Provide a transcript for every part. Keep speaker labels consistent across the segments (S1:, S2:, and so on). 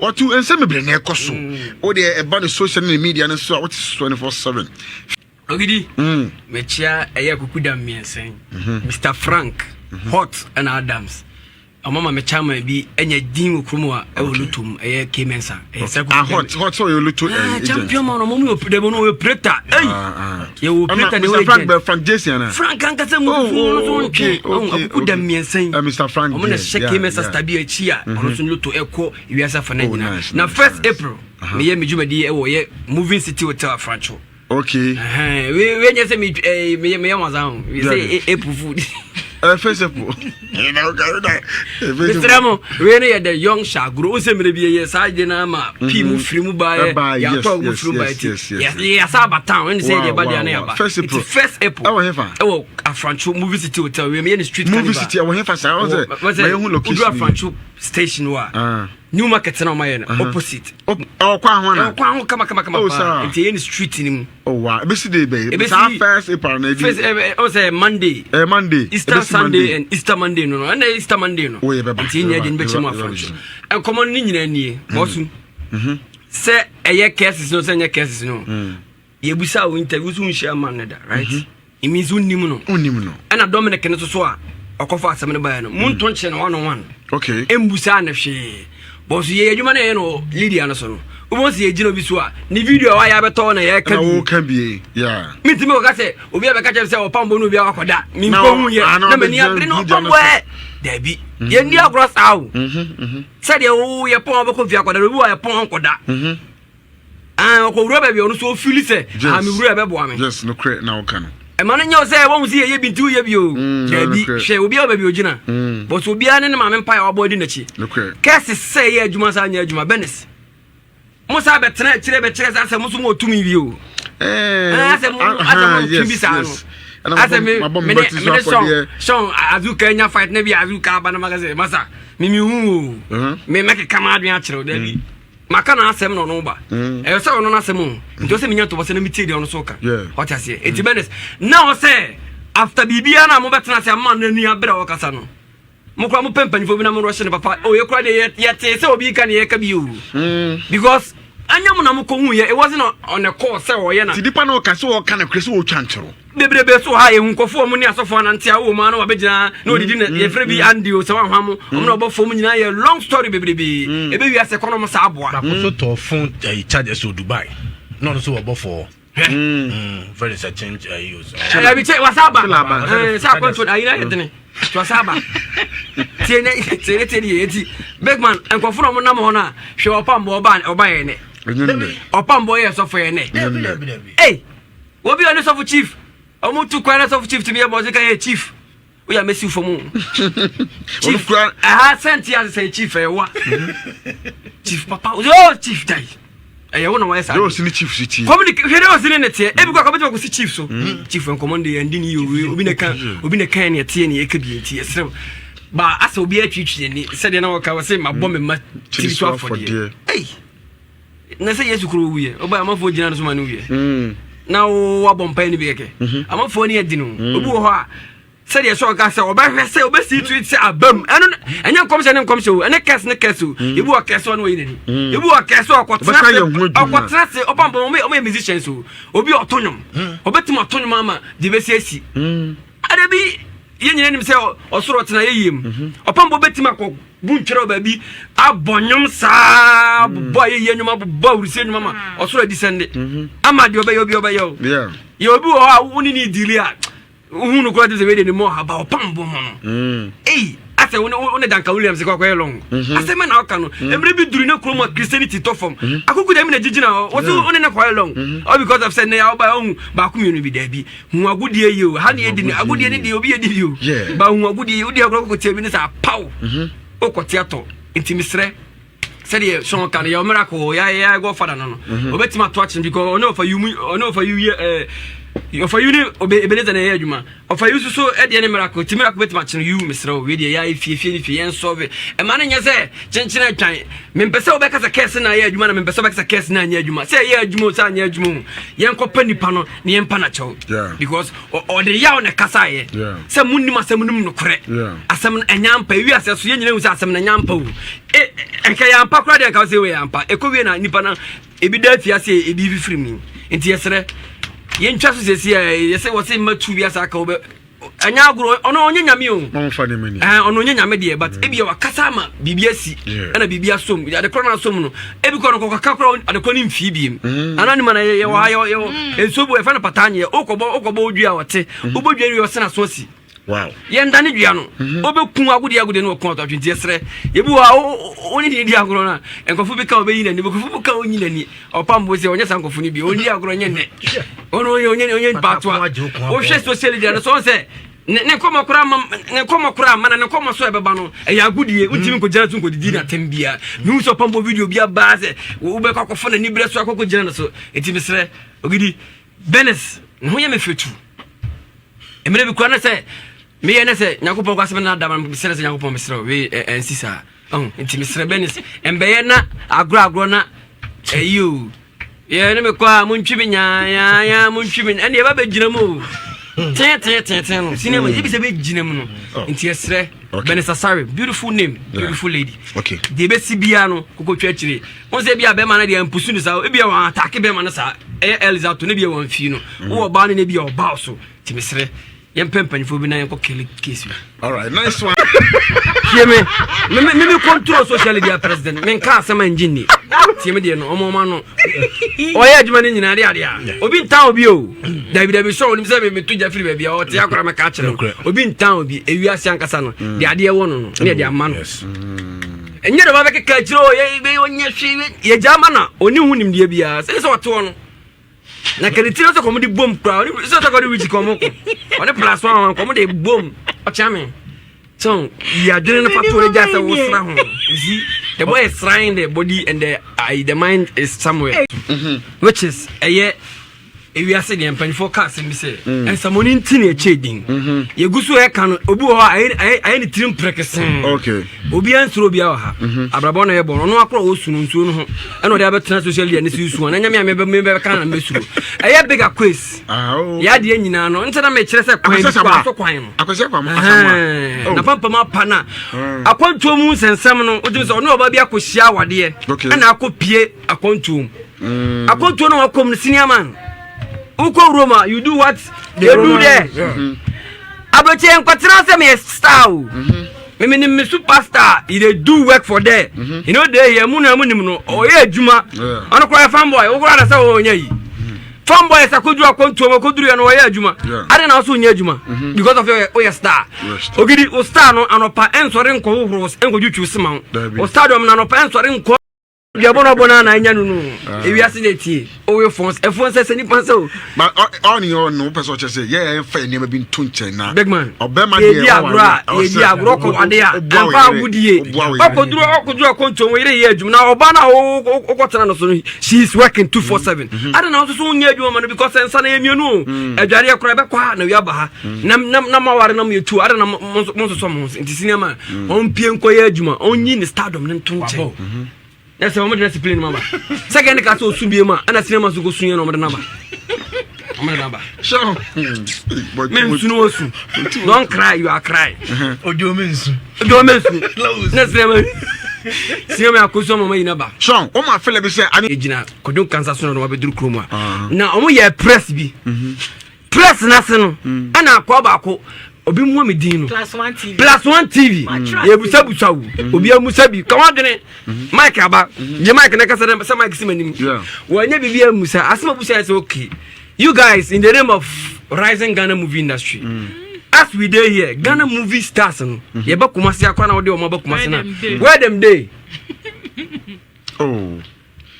S1: Wɔto nsɛm bebree na ɛkɔ so. Wo deɛ ɛba no social ne media no so a, wote so 24/7.
S2: Ogidi, mekyia ɛyɛ kuku dam mmiɛnsa yi. Mr Frank, Hot ɛna Adams. Ɔmo ma me chairman bi ɛnya din wɔ kurom a ɛwɔ lotto mu, ɛyɛ K Mensa. Ɛyɛ sɛ
S1: Ah, Hot, Hot sɛ ɔyɛ lotto agent.
S2: Champion man, ɔmo mu yɛ dɛbɛ no, ɔyɛ operator. Ɛy. Yɛ operator ne
S1: Mr
S2: ɔyɛ
S1: Frank
S2: agent.
S1: bɛ Frank Jason ana?
S2: Frank ankasa mu
S1: Oh,
S2: fufu no so ntwe. Akuku dam mmiɛnsa yi.
S1: Mr Frank
S2: Ɔmo na
S1: deɛ,
S2: hyɛ K Mensa star bi akyi a ɔno nso lotto ɛkɔ ewiase afa na nyinaa. Na 1st April meyɛ me dwumadi ɛwɔ yɛ Moving City Hotel Afrancho. Wei wei nyɛ sɛ me meyɛ wasa ho sɛ April food.
S1: 1st April.
S2: Mesrɛ mo, wei no yɛ the young Shagoro wo sɛ mmerɛ bi yɛyɛ saa gye no ama pii mu firi mu baeɛ.
S1: Ɛbaeɛ, yes,
S2: yɛatɔ mu firi mu baeɛ nti yɛsa aba town ɛne sɛ yɛde ba deɛ no yɛaba.
S1: 1st April.
S2: Nti 1st April
S1: Ɛwɔ hefa?
S2: ɛwɔ Afrancho Movie City Hotel. Wei meyɛ ne street
S1: Movie
S2: carnival.
S1: City ɛwɔ hefa saa? Ɔn sɛ
S2: Wɔ-
S1: ma yɛhu location.
S2: Woduru Afrancho station hɔ a, New Market na ɔmayɛ no opposite.
S1: Ɔkɔ aho na?
S2: Ɛwɔ kwan ho kama kama kama
S1: Oh,
S2: paa.
S1: saa.
S2: Nti ɛyɛ ne street no mu.
S1: Oh wow. Ebesi de bɛ.
S2: Ebesi-
S1: Saa 1st April na ebi.
S2: First ɛ sɛ Monday.
S1: Monday.
S2: Easter
S1: Ebesi
S2: Sunday
S1: Monday.
S2: and Easter Monday no, ɛna Easter Monday no.
S1: Oh, yɛbɛba,
S2: Nti yɛnyɛ de no bɛkyɛ mu
S1: yɛbɛba,
S2: Afrancho. Nkɔmmɔ no ne nyinaa nie bɔso sɛ ɛyɛ curses no, sɛ ɛnyɛ curses no, yɛbusa wo interview so wonhyia man no da, right? It means wonnim no.
S1: Unim no.
S2: Ɛna Dominic no so so a ɔkɔfa asɛm no baeɛ no, monto nkyerɛ no one on one. Ɛmbusaa no hwee bɔso yɛyɛ adwuma no yɛyɛ no Lydia no so no, wobɛhu sɛ yɛgyina obi so a ne video a wayɛ abɛtɔ na yɛka
S1: Ɛna
S2: bi.
S1: wo ka bie. Yeah.
S2: Mentumi kɔka sɛ obi a bɛka kyerɛ me sɛ ɔpambɔ no obi a wakɔda
S1: Na
S2: menkɔhu yɛ
S1: ah, na
S2: na m'ani
S1: wabɛgyina
S2: abere na
S1: video no
S2: ɔpambɔ
S1: so.
S2: ɛ daabi, yɛnni agorɔ saa o. Sɛdeɛ wo yɛpɔn a wobɛkɔ fie akɔda no, obi wɔ yɛpɔn nkɔda. Ah, ɔkɔwura baabi a ɔno so ɔfili sɛ ah, mewura ɛbɛboa me.
S1: Yes, no korɛ na wo ka no.
S2: Ɛma no nyɛ wo sɛ wɔhu sɛ yɛyɛ bi nti woyɛ bi o. Daabi.
S1: Nokorɛ.
S2: Hwɛ, obiara wɔ baabi a ogyina bɔsɛ obiara ne ne maame mpaeɛ a wabɔ adi n'akyi.
S1: Nokorɛ.
S2: Kɛse sɛ ɛyɛ adwuma saa nyɛ adwuma benes mo saa bɛtena akyirɛ bɛkyerɛ sɛ asɛ mo so mo ɔtumi bi o. Asɛ mo asɛ mo tumi bi saa no, asɛ me me ne me ne sɔn sɔn Azuka nya fight na bi Azuka aba na maka sɛ masa me me hu o, me mɛkeka ma adwene akyerɛ o. Dabi, maka na asɛm na ɔno ba ɛyɛ sɛ ɔno n'asɛm o, nti ɔsɛ menya ntɔbɔ sɛ na metie deɛ ɔno so ka. Ɔte aseɛ? Enti bɛnes na ɔsɛ after biribiara na mobɛtena ase ama no ani abere a wɔkasa no, mo kora mopɛ mpanyimfoɔ bi na morɔhyɛ no papa o. Yɛ kora deɛ yɛtee sɛ obi ka ne yɛka bi o, because anyɛ mo na mokɔhu yɛ. It wasn't on a call sɛ ɔyɛ na
S1: Ti nipa na ɔka sɛ ɔka no korɛ sɛ ɔtwa ntoro.
S2: Bebrebe so ha yɛhu nkɔfoɔ ɔmo ne asɔfoɔ anante a wowɔ mu a na wabɛgyina na ɔdidi na yɛfrɛ bi Andi o sɛ woahwa mo ɔmo na ɔbɔ fam nyinaa yɛ long story bebrebe ɛbɛwi asɛ kɔ no mo saa aboa.
S3: Baako so tɔ phone ɛyi charger so Dubai na ɔno nso wɔ bɔfɔ fɛn sɛ change ɛyi o sɛ.
S2: Ɛbi kyɛ wasa aba.
S1: Kyɛ aba.
S2: Sɛ akwantuo ayi na yɛ dene nti wasa aba. Tie ne tie ne tie ne yɛ eti big man nkɔfo na ɔmo nam hɔ no a, hwɛ, ɔpambɔ ɔba ɔba yɛ nɛ.
S1: Ɛnyɛ nnɛ.
S2: Ɔpambɔ yɛ sɔfo yɛ nɛ.
S3: Dabi, dabi, dabi.
S2: Ei, obi a ɔne sɔfo chief ɔmo tu kwan na sɔfo chief tumi yɛ bɔ ɔsɛ ka yɛ chief woyɛ mɛsi fam o.
S1: Ɔno
S2: Chief
S1: kura
S2: ɛha sɛnti ase sɛ chief ɛyɛ wa chief papa o, chief dai ɛyɛ wo na wɔyɛ saa.
S1: Yɛ ɔsi ne chief si tie.
S2: Communicate, hwɛ dɛ ɔsi ne ne teɛ ebi kɔ akɔbɛtɛ kɔsi chief so chief nkɔmɔ de yɛn di ni yɛ obi na ka obi na kan ne ɛteɛ ne ɛka bi nti ɛsrɛ ba asɛ obi atwitwi n'ani sɛdeɛ na wɔka wɔ sɛ ma bɔ me ma tiri so afɔdeɛ. Ei, na sɛ Yesu kuro wuyɛ ɔba amanfoɔ gyina no so ma no wuyɛ na wabɔ mpae no bi kɛkɛ amanfoɔ ni adi no. Obi wɔ hɔ a sɛdeɛ sɛ ɔka sɛ ɔbɛhwɛ sɛ ɔbɛsi tu sɛ abam ɛno ɛnyɛ nkɔmhyɛ ne nkɔmhyɛ o, ɛne kɛse ne kɛse o. Ebi wɔ kɛse ɔne wɔyi n'ani, ebi wɔ kɛse ɔkɔtena
S1: Ɔbɛsa
S2: se
S1: yɛ ho adwuma.
S2: Ɔkɔtena se ɔpampa ɔmo yɛ musicians o. Obi ɔto nnwom, ɔbɛtumi ɔto nnwom ama deɛ bɛsi asi ada bi. Yɛn nyinaa nim sɛ ɔsoro ɔtena yɛ yie mu. Ɔpampa bɛtumi akɔ bu ntwerɛ wɔ baabi abɔ nnwom saa, bobɔ ayɛyie nnwom, abobɔ awurusie nnwom ama ɔsoro adi sɛnde ama deɛ ɔbɛyɛ obi ɔbɛyɛ o. Yɛ obi wɔ hɔ a wo ne ne deal a wohu no koraa te sɛ wei de ne mu ɔha ba ɔpam bɔ mu no. Ei, asɛ wo ne Duncan Williams kɔ akɔyɛ long asɛm na ɔka no. Mmerɛ bi duru ne kurom a Christianity tɔ fam akoko dɛm na gyigyina hɔ wɔ so wo ne ne kɔyɛ long all because of sɛ nnɛ yɛ woba ɔhu baako mmienu bi. Daabi, hu agodie yi o, ha ne yɛdi ne agodie ne deɛ obi yɛdi bi o. Ba hu agodie yi wodi agorɔ kɔkɔ tia bi ne sɛ apaw wokɔte atɔ. Nti mesrɛ sɛdeɛ sɔn ka no yɛ miracle yɛ yɛ godfather no obɛtumi ato akyene because ɔne ɔfa yi mu ɔne ɔfa yi yɛ ɛɛ Ɔfa yu ne Ebenezer na ɛyɛ adwuma. Ɔfa yu soso ɛdeɛ ne miracle. Ti miracle bɛtumi akyene yu mesrɛ wo. Wei deɛ yɛ fie fie ne fie yɛn sɔve. Ɛma no nyɛ sɛ kyenkyene atwan. Mempɛ sɛ wobɛka sɛ kɛse na ayɛ adwuma na mempɛ sɛ wobɛka sɛ kɛse na anyɛ adwuma. Sɛ ɛyɛ adwuma o sɛ anyɛ adwuma o. Yɛnkɔpɛ nipa no na yɛmpa no kyɛw. Because ɔde yaw na ɛkasaeɛ. Sɛ monnim asɛm no mu nokorɛ. Asɛm no ɛnyɛ ampa. Ewi asɛ so yɛn nyina hu sɛ asɛm no ɛnyɛ ampa o. Ɛnka yɛ ampa koraa deɛ nka wo sɛ wei yɛ ampa. Ɛkɔ wie na nipa no Ebi da afiase a ebi fifiri mu. Nti yɛsrɛ yɛntwa so sɛsi a yɛsɛ wɔse mma tu bi asa aka wobɛ ɛnyɛ agorɔ ɔno ɔnyɛ nyame o ɔno ɔnyɛ nyame deɛ but ebi yɛ wakasa ama biribi asi ɛna biribi asom ade korɔ no asom no ebi kɔ no kɔkɔka korɔ ade korɔ no mfii biem mm. ana ne ma na yɛwɔ ha yɛwɔ mm. nsuo bu ɛfɛ no pataa nyɛ wokɔbɔ wokɔbɔ wodua a ɔte wobɔ dua no yɛ ɔsena so asi
S1: Wow.
S2: Yɛn da ne dua no. Mhm. Wobɛku agodi agodi no wɔko atɔ atwe nti yɛsrɛ. Yɛbi wɔ a wo ne deɛ di agorɔ no a nkurɔfo bi ka wɔbɛyi n'ani nkurɔfo bi ka ɔnyi n'ani ɔpam bo sɛ ɔnyɛ saa nkurɔfo no bi ɔndi agorɔ nyɛ nnɛ. Ɔno ɔnyɛ ɔnyɛ ɔnyɛ mpaatoa. Wohwɛ social media no so ɔn sɛ ne ne nkɔmɔ koraa ma ne nkɔmɔ koraa ma na ne nkɔmɔ so ɛbɛba no ɛyɛ agodie wontumi nkɔgyina so nkɔdidi n'atɛm biara mehu sɛ ɔpam bɔ video bi abaa sɛ wobɛkɔ akɔfa n'ani berɛ so akɔkɔgyina no so nti mesrɛ ogidi Bernice ne ho yɛ me fɛ tu. Mmerɛ bi kura ne sɛ meyɛ ne sɛ Nyankopɔn kɔ asɛm na adama no mesrɛ sɛ Nyankopɔn mesrɛ wei ɛnsi saa. Ɔho nti mesrɛ Bernice ɛmbɛyɛ na agorɔ agorɔ na ɛyi o. Yɛ ne me kɔ a montwi me nyaayaya montwi me ɛne ɛba bɛgyina mu o. Teeteeteetee no sinima ebi sɛ bɛgyina mu no oh. nti ɛsrɛ Bernice Asare beautiful name beautiful lady.
S1: Okay.
S2: Deɛ ɛbɛsi biara no kokotwa akyire. Wɔn sɛ ebia bɛrima no deɛ mpusu no saa ebia wɔn ataake bɛrima no saa ɛyɛ Eliza to ne bia wɔn fi no mm. wowɔ ɔbaa no ne bia ɔbaa so te mesrɛ yɛmpɛ mpanyinfoɔ bi na yɛnkɔ kele case bi.
S1: All right, nice one.
S2: Tie me, me me me control social media president. Me nka asɛm a ngye nni. Tie me deɛ no, ɔmo ɔmo ano. Ɔyɛ adwuma no nyinaa de adeɛ a. Obi ntan obi o. Dabi dabi sɛ onim sɛ me me to gya firi baabi a ɔte akora mɛka akyerɛ no. Obi ntan obi. Ewiase ankasa no, de adeɛ wɔ no no, ne yɛde ama no. Ɛnyɛ dɛ ɔbɛkeka akyerɛ o yɛ ɔnyɛ hwee yɛgya ama na ɔni ho nimdeɛ biara sɛ sɛ ɔte hɔ no na kɛne tiri sɛ kɔm de bom koraa ɔne sɛ sɛ kɔde wikyi kɔm ko ɔne plus one kɔm de bom ɔkyea me so yi adwene no fa to ne gya sɛ wosra ho you see the boy is trying the body and the mind is somewhere mm-hmm. which is ɛyɛ Ewiase deɛ mpanyinfoɔ ka asɛm bi sɛ mm. nsɛmɔni nti na ɛkyɛ din mm-hmm. yɛgu so ɛka no obi wɔ hɔ a ayɛ ne tirim prekesee obi ansuro obi wɔ ha mm-hmm. abrabɔ na ɛbɔ no ɔno akora ɔsu no nsuo no ho ɛna ɔde abɛtena social media ne so su a na nyame a mebɛka na mɛsuro ɛyɛ big akwes ah, oh. yɛ adeɛ nyinaa no nti na mekyerɛ sɛ kwan bi kɔ so kwan no
S1: oh.
S2: na pampam apa no a mm. akwantuo mu nsɛnsɛm no wotumi sɛ ɔne ɔba bi akɔhyia awadeɛ ɛna akɔpie akwantuo mu Mm. Akwantuo na wakɔm no senior man. Wokɔ Roma, you do what they do there. Mm-hmm. Abrɛkyɛ nkɔtena sɛ meyɛ star o. Mm-hmm. Meme ne me superstar, he dey do work for there. Mm-hmm. You know they here mu na mu nim no, ɔyɛ adwuma. Ɔno koraa yɛ fanboy, wo koraa na sɛ ɔnyɛ yi. Fanboy sɛ akɔduru akwantuo mu akɔduru yɛ no ɔyɛ adwuma. Ade na ɔso nyɛ adwuma because of ɔyɛ star. Ogidi o star no anɔpa ɛnsɔre nkɔ hohoro nkɔdwutwiw sema wo. O stadium no anɔpa ɛnsɔre nkɔ Duabɔ no ɔbɔ no na anya no no. Ah. Ewiase na etie. Owe fons. Ɛfo nsɛ sɛ nipa nsɛ o.
S1: Ba ɔne ɔno wopɛ sɛ ɔkyerɛ sɛ yɛ yɛmfa yɛ nneɛma bi nto nkyɛn na.
S2: Big man.
S1: Ɔbɛma deɛ
S2: yɛdi agorɔ a yɛdi agorɔ kɔ ade a ɛmfa agodie. Ɔkɔduru ɔkɔduru akɔntuo wo yere yɛ adwuma na ɔba no a wokɔtena no so no she is working 247. Mm-hmm. Ade na nso so wonyɛ adwuma ma no because nsa na yɛ mmienu o. Mm. Adwareɛ koraa ɛbɛkɔ ha na wia ba ha. Mm. Na na na mo aware na mo yɛ tu ade na mo nsosɔ mo ho nti sinima mm. ɔmpie nkɔyɛ adwuma ɔnyi ne stardom ne nto nkyɛn. Mm-hmm. Na sɛ wɔn de na si plane mu aba sɛ kɛn ne ka sɛ osu bie mu a ɛna sinima so ko sun yɛ na wɔn de naba wɔn de naba mɛ nsu no osu don cry you are cry
S3: ojo mi nsu
S2: ojo mi nsu na sinima sinima akosu ama yi naba.
S1: sɔn wɔn ma fɛlɛ bi sɛ ani.
S2: egyina kɔdun kansa so na wɔn abɛduru kurom a na wɔn yɛ press bi. Press no ase no mm. ɛna akoa baako obi mu mi din no
S4: plus one tv
S2: plus one tv yɛbusabusa wo mm. obi amusa bi ka wadwene mm-hmm. mike aba mm-hmm. gye mike na kasa dɛ sɛ mike si m'anim wɔnyɛ biribi amusa asɛm abusa yɛ sɛ okay you guys in the name of rising ghana movie industry mm. as we dey here ghana mm. movie stars no mm-hmm. yɛbɛ kumase akora na wɔde wɔn aba kumase na where them dey
S1: oh.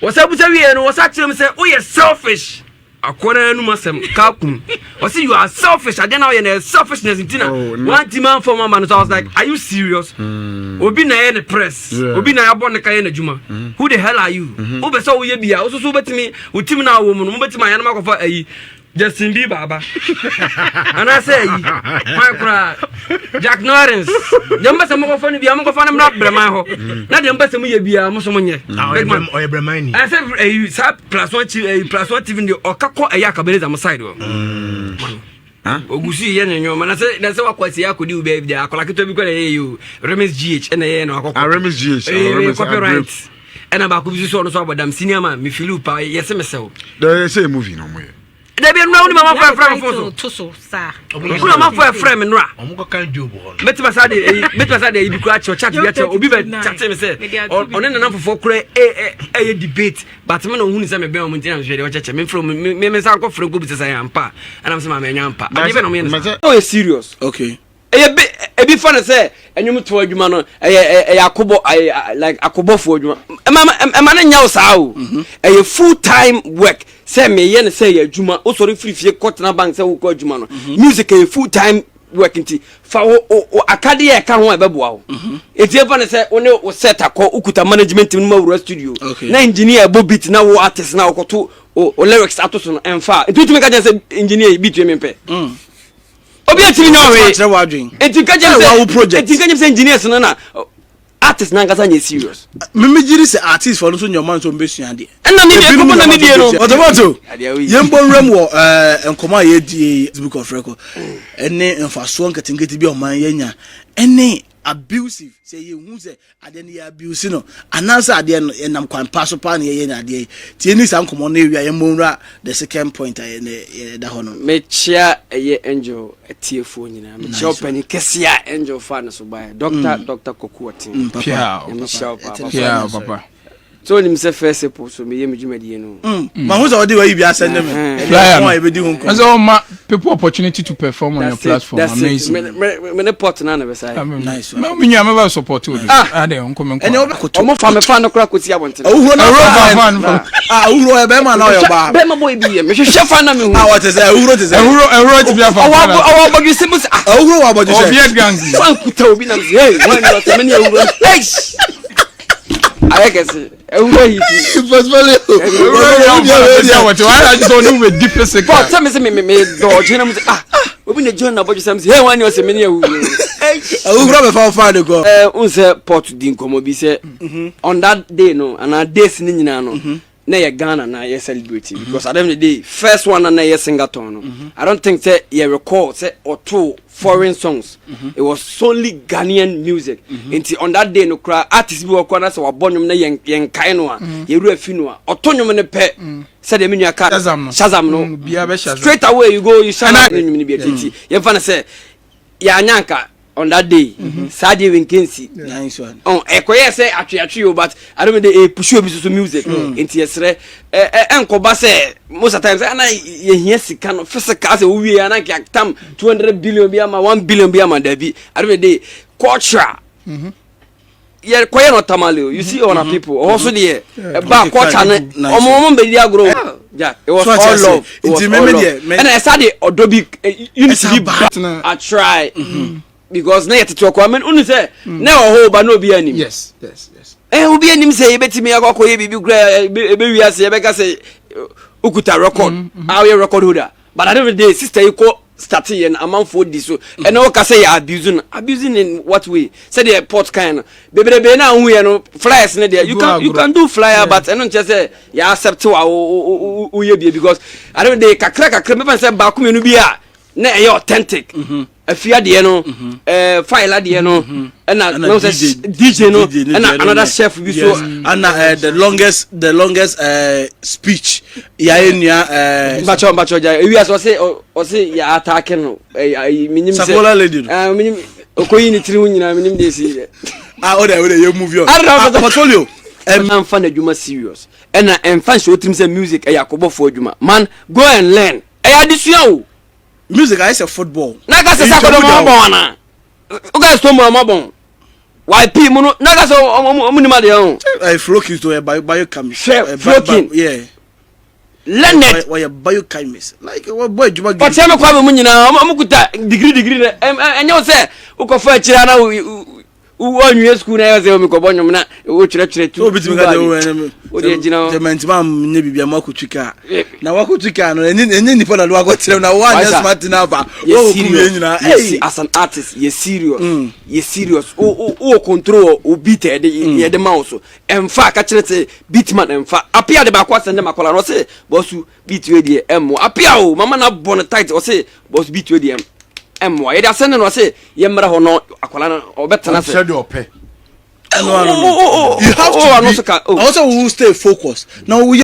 S2: wɔsɛ busa wie no wɔsɛ akyerɛ mu sɛ woyɛ selfish Akoa no anum asɛm kaa kum. Ɔsi you are selfish. Adeɛ na ɔyɛ na selfishness nti na oh, wanti ma nfɔm ama no so I was like are you serious? Mm. Obi na ɛyɛ ne press. Yeah. Obi na abɔ ne ka yɛ n'adwuma. Mm. Who the hell are you? Wobɛ sɛ woyɛ bi a wososo wobɛtumi wo team na awɔ mu no mobɛtumi ayɛ no makɔfa ayi. Justin Bieber aba anaasɛ ayi hwan koraa Jack Norris deɛ mpɛ sɛ mokɔfa no biara mokɔfa no mmra brɛman hɔ na deɛ mpɛ sɛ moyɛ biara mo so monyɛ
S3: ah, ɔyɛ brɛman ni
S2: ɛsɛ ayi saa plus one tv ayi plus one tv deɛ ɔka kɔ ɛyɛ akabeneza mo side hɔ ogu so yɛ ne nneɛma na sɛ na sɛ wakɔ asie akɔdi wo baabi deɛ akɔla ketewa bi kɔ na ɛyɛ yi o remix gh ɛna ɛyɛ na wakɔkɔ
S1: ah, remix gh
S2: ah, copyright ɛna baako bi nso ɔno nso abɔ dam senior man mefili pa yɛse mesɛw
S1: dɛ sɛ movie na ɔmo yɛ
S2: dabi nnura wo ne mama fo ɛfrɛ me fon so wone mama fo ɛfrɛ me nnura mɛtumi sa de eyi mɛtumi sa de eyi bi kura kyerɛ chat bi akyerɛ obi bɛ chat mi sɛ ɔne nana fofoɔ kura ɛyɛ debate but me na ohun sɛ mebɛn ɔmo nti na mehwɛ deɛ ɔkyɛkyɛ me nfrɛ me me nsa nkɔ frɛ nkɔ bi sɛ sɛ yɛ ampa ɛna mo sɛ maame ɛnyɛ ampa adeɛ bɛ na ɔmo yɛ no saa. Ɔyɛ serious.
S4: Okay.
S2: Ɛyɛ bi ebi fa no sɛ ɛnwom to adwuma no ɛyɛ ɛyɛ akobɔ ɛyɛ like akobɔfoɔ adwuma ɛma ɛma no nyɛ wo saa o mhm. ɛyɛ full time work sɛ meyɛ no sɛ ɛyɛ adwuma wosɔre firi fie kɔtena bank sɛ wokɔ adwuma no mhm. music ɛyɛ full time work nti fa wo wo akadeɛ ɛka ho a ɛbɛboa wo mhm. eti efa no sɛ wo ne wo set akɔ wokuta management team no ma wura studio na engineer ɛbɔ beat na wo artist na wokɔto wo lyrics ato so no ɛmfa nti wotumi ka kyerɛ sɛ engineer yi beat yɛ mempɛ mm. Obi atumi nya ɔhwee.
S4: Akyerɛ w'adwen.
S2: Eti nka kyerɛ sɛ project. Eti nka kyerɛ sɛ engineers no na artist nankasa nyɛ serious.
S4: Mimi gye di sɛ artist fo no nso nyɛ ɔman nso mbɛsua adeɛ.
S2: Ɛna mi deɛ kɔkɔ na mi die no.
S4: Ɔtɔmɔto yɛn bɔ nwura mu wɔ ɛɛ nkɔmɔ a yɛdi yi book of record ɛne nfasoɔ nketenkete bi a ɔman yɛnya ɛne abusive sɛ yɛhu sɛ Adeɛ no yɛ abuse no anaasɛ adeɛ no yɛnam kwan pa so paa na yɛyɛ no adeɛ yi nti yɛni saa nkɔmmɔ no awie a yɛmmɔ nwura the second point a yɛda hɔ no.
S2: Mekyea ɛyɛ Angel atiefoɔ nyinaa. Mekyea ɔpanin kɛseɛ a Angel faa ne so baeɛ, Doctor Doctor Kwaku Ɔten.
S4: Papa,
S2: Nyame hyira wo paa.
S5: Piaw papa.
S2: So onim sɛ first April so meyɛ me dwumadie no.
S4: Mahu sɛ ɔde wayi bi asɛnde me.
S5: Flyer no. Ɛsɛ ɔma people opportunity to perform on your platform. Amazing.
S2: Me ne pot na na bɛsa yɛ.
S4: Nice one.
S5: Me nua mɛba support o. Ah. Ade nko me nko.
S4: Ɛnɛ wobɛkoto.
S2: Ɔmo fa me fa no kora kɔsi abɔntene.
S4: Awuhuro na
S5: fa no.
S4: Ah, awuhuro ɔyɛ bɛrima na ɔyɛ ɔbaa.
S2: Bɛrima bɔ ebi yɛ. Mehwehwɛ fa na mehu.
S4: Ah, wɔte sɛ awuhuro te sɛ.
S5: Awuhuro awuhuro ti bi afa.
S2: Ɔwɔ ɔwɔ abɔdwesɛ mu sɛ. Ah.
S4: Awuhuro wɔ abɔdwesɛ.
S5: Ɔbiɛ gang.
S2: Fa nkuta obi na me sɛ hey, wɔn ni ɔsɛ me ne awuhuro. Hey. ayɛ kɛse ewura yi ti.
S4: Portfolio.
S2: Bɔn sɛ mi sɛ mi mi mi dɔ ɔgye na mi sɛ ah obi na gyina na bɔgye sɛ mi sɛ hey wɔn ani ɔsɛ mi ni ewura.
S4: Ewura bɛ fa ɔfa de kɔ.
S2: Ɛ n sɛ port di nkɔmɔ bi sɛ on that day no ana days ni nyinaa no. Na yɛ Ghana na yɛ celebrate because at the end of the day first one na na yɛ singathon no I don't think sɛ yɛ recall sɛ ɔtoo foreign songs it was solely Ghanaian music nti on that day no koraa artist bi wɔ koraa na sɛ wabɔ nnwom na yɛn yɛn kae no a yɛwura fi no a ɔto nnwom no pɛ sɛdeɛ me nua ka
S5: Shazam no.
S2: Shazam no
S5: Obiara bɛ Shazam.
S2: straight away you go you Shazam ne nnwom no bi nti yɛmfa no sɛ yɛanya anka on that day mm-hmm. saa deɛ wei nkensi ɛkɔyɛ sɛ atweatwe o but I don't know de epusu obi soso music mm. nti yɛsrɛ ɛnkɔba sɛ most of the times ɛna yɛhia sika no physical sɛ wowie ana nka tam 200 billion bi ama 1 billion bi ama dabi I don't know de culture mm-hmm. Yɛ kɔyɛ no tamale o you see all our people ɔhɔ so deɛ ɛba kɔta no ɔmo ɔmo mbɛdi agorɔ ja it was all love it was all love ɛna ɛsa de ɔdɔ bi unity bi ba I try because na yɛ tete ɔkɔ amen unu sɛ na ɛwɔ hɔ ba na obi anim
S5: yes yes yes
S2: ɛ obi anim sɛ yɛbɛtumi akɔ akɔyɛ biribi kura ebe wi ase yɛbɛka sɛ okuta record a ɔyɛ record holder. But at the end of the day sister yi kɔ start yɛ no amanfoɔ di so ɛna wɔka sɛ yɛ abuse no abusing in what way sɛdeɛ port kan no bebrebe na ahu yɛ no flyers no deɛ you can you can do flyer but ɛno nkyɛ sɛ yɛ accept wa wo woyɛ bie because at the end of the day kakra kakra mɛfa sɛ baako mmienu bi a na ɛyɛ authentic mm-hmm. afia deɛ no mhm. eh, file adeɛ no mhm. ɛna na sɛ dj no ɛna another chef bi so
S4: ɛna eh, the longest the longest eh, speech yɛayɛ nua
S2: mbakyɛ mbakyɛ gya ewi ase ɔse ɔse yɛ ataake no menim sɛ
S4: sakola lady no
S2: menim okoyi ne tiri ho nyinaa menim de esi yɛ
S4: ah o de o de yɛ move on ah portfolio
S2: ɛnfa n'adwuma serious ɛna ɛnfa nhyɛ otirim sɛ music ɛyɛ akɔbɔfoɔ adwuma man go and learn ɛyɛ adesua o.
S4: Music ayɛ sɛ football.
S2: Na ka sɛ sakɔdɔ ɔmo abɔn ana? O ka sɛ stone boy ɔmo abɔn. YP mu no na ka sɛ ɔmo ɔmo nim adeɛ ho.
S4: Ɛɛ Flokin so ɔyɛ bio biochemist.
S2: Hwɛ Flokin.
S4: Yeah.
S2: Leonard.
S4: Ɔyɛ biochemist like ɔbɔ adwuma gidi.
S2: Ɔkyerɛ mi kwa mi mu nyinaa ɔmo ɔmo kuta degree degree dɛ ɛnyɛ sɛ wokɔfa akyire ana. Wɔnwie sukuu na ɛyɛ sɛ mekɔbɔ nnwom na wokyerɛkyerɛ tu.
S4: Obi tumi ka sɛ wo ɛnɛ
S2: Wode agyina hɔ.
S4: sɛ mɛntumi anyɛ biribi a makɔtwi kaa na wakɔtwi kaa no, ɛnyɛ nipa na de wakɔkyerɛ na woanyɛ
S2: Wasa.
S4: smart na aba
S2: Yɛ
S4: wɔkɔkum yɛ
S2: serious.
S4: nyinaa.
S2: Yɛ
S4: Ei.
S2: as an artist, yɛ serious, yɛ serious. O o o control wɔ o beat a yɛde yɛde ma wo so. Ɛnfa ka kyerɛ sɛ beat man ɛnfa apia de baako asɛn de ma kɔla no, ɔsɛ bɔsu beat wei deɛ ɛmmoa apia o mama na bɔ no tight. Ɔsɛ bɔsu beat wei deɛ ɛmmoa. Yɛde asɛn de no, ɔsɛ yɛmmra hɔ no, akɔla no ɔbɛtena
S1: Ɔkyerɛ
S2: sɛ
S1: deɛ ɔpɛ.
S4: Ɛno ano no.
S2: Oh,
S4: You have
S2: oh,
S4: to
S2: ano
S4: be
S2: so ka, oh.
S4: ɔwɔ sɛ wo stay focus na woyɛ.